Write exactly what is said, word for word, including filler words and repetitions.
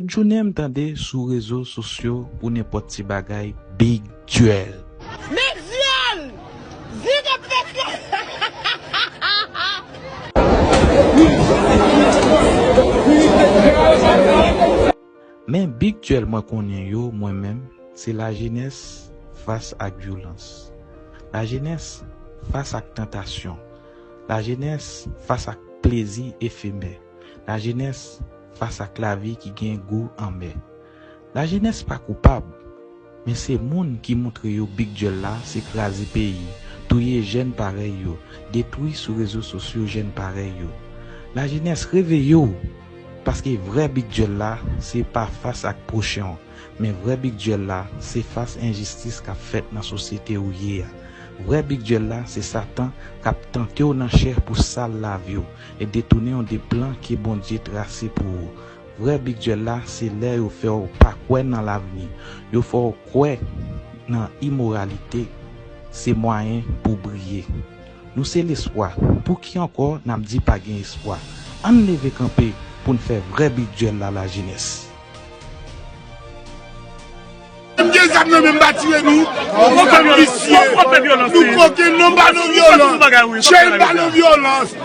Tout jounen m tande sou rezo sosyo pou nenpòt ti bagay Big Duel. Men dyòl! Zig ap fè kè! Men Big Duel mwen konnen yo, mwen menm, se lajenès fas ak vyolans. Lajenès fas ak tantasyon. Lajenès fas ak plezi efemè. Lajenès fas ak lavi ki gen gou anmè. Lajenès pa koupab, men se moun ki montre yo Big Duel la se kraze peyi, touye jèn parèy yo, detwi sou rezo sosyo jèn parèy yo. Lajenès, reveye w, paske vrè Big Duel la se pa fas ak pwochen w, men vrè Big Duel la se fas enjistis k ap fèt nan sosyete ou ye a. Vrè Big Duel la se Satan k ap tante w nan chè pou sal lavi w e detounen w de plan ke Bondye trase pou ou. Vrè Big Duel la se lè yo fè w pa kwè nan lavni, yo fè w kwè nan imoralite se mwayen pou briye. Nou se lespwa. Pouki ankò n ap di pa gen espwa? Ann leve kanpe pou n fè vrè Big Duel la, lajenès. M gen zam nan men m, pa tire nou. Nou pa visye. Nou koken, nou pa nan vyolans. Chen pa nan vyolans.